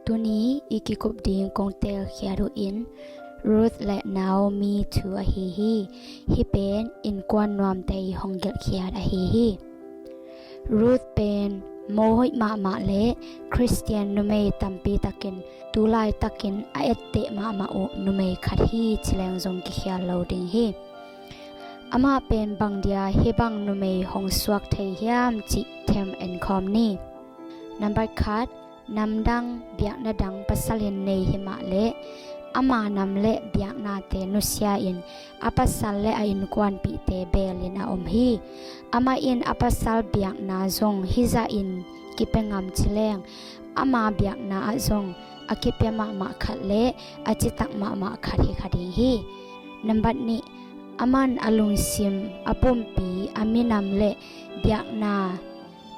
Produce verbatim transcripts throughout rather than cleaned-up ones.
Tuni i kikup ding kong teelkhiat uh in Ruth le Naomi thu ahi hi. Hih pen innkuan nuamte i hong gelhkhiat ahi hi. Ruth pen mohoih mahmah le Khristian numei tampi takin tu laitakin a etteh mahmah uh numei khat hi ci leng zong kikhial lo ding hi. Amah pen bang dia hih bang numei hong suak thei hiam cih them enkhawm ni. Nambat khat, namdang biakna dang pasal in nei himah le ama nam le biaknate nusia in a pasal le a innkuanpihte belin a om hi. Amah in a pasal biakna zong hizah in kipia ngam ci leng ama biakna ah zong a kipia mahmah khat le a citak mahmah khat hi kha ding hi. Nambat nih, aman a lungsim, a pumpi, a minam le biakna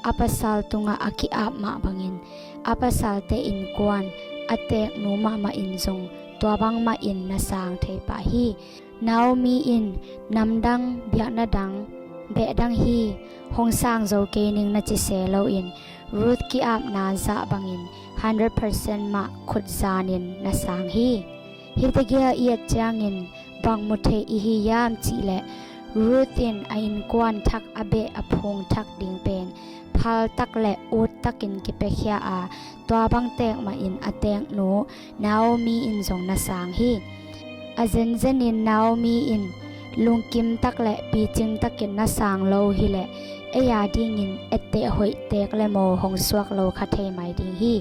a pasal tungah a ki-ap mah bangin a pasalte innkuan a teeknu mahmah in zong tua bangmah in na sang thei pah hi. Naomi in namdang biakna dang behdang hi, hong sang zo kei ning na ci se loin Ruth ki-apna zah bangin hundred percent mah khutzanin na sang hi. Hih tegel i et ciangin bang mu thei i hi hiam cihleh Ruth in a innkuan thak a beh a phung thak ding pen phaltak le uttakin kipiakhia a tua bang teek mahin a teeknu Naomi in zong na sang hi. A zenzenin Naomi in lungkimtak le picingtakin na sang lo hileh ei a dingin etteh hoih teek le mo hong suak lo kha thei mai ding hi.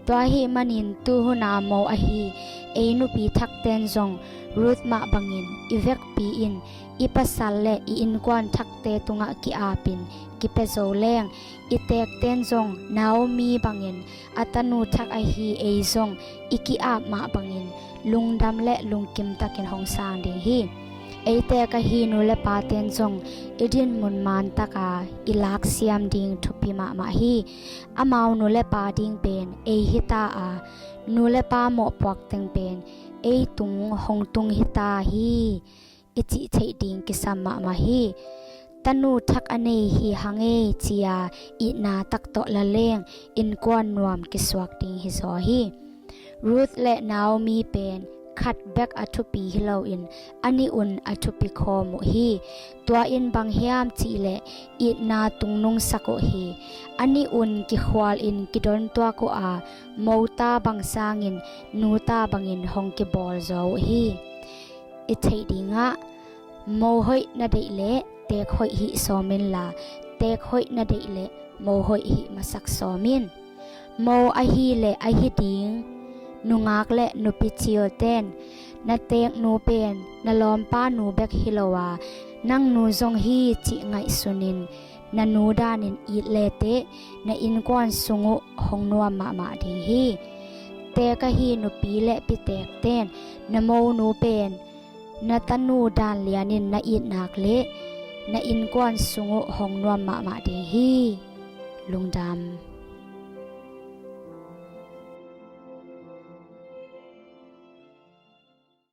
Tua ahih manin tuhuna mo ahi ei nupi thakten zong Ruth mah bangin i vekpi in i pasal le i innkuan thakte tungah ki-apin kipia zo leng i teekten zong Naomi bangin a tanu thak ahi ei zong i ki-ap mah bangin lungdam le lungkimtakin hong sang ding hi. Ei teek ahi nu le paten zong i dinmun mantaka i laksiam ding thupi mahmah hi. Amau nu le pa ding pen ei hita a nu le pa mawhpuak teng pen ei tung hong tung hita hi. I cih theih ding kisam mahmah hi. Tanu thak a nei hi hang ei cia itna tak tawh la leng innkuan nuam kisuak ding hi zaw hi. Ruth le Naomi pen khat bek a thupi hi loin a nih un a thupi khawm uh hi. Tua in bang hiam cihleh itna tungnungsak uh hi. A nih un kikhualin kidontuak uh a mota bang sangin nuta bangin hong kibawl zaw uh hi. I theih dingah mo hoih na deih leh teek hoih hih sawm inla teek hoih na deih leh mo hoih hih masak sawm in. Mo ahi le ahi ding nungak le nupi cilten na teeknu pen na lawmpa nu bek hi lo a nang nu zong hi cih ngaihsunin na nu danin it leteh na innkuan sung uh hong nuam mahmah ding hi. Teek ahi nupi le pitekten na monu pen na tanu dan lianin na it nak leh na innkuan sung uh hong nuam mahmah ding hi. Lungdam.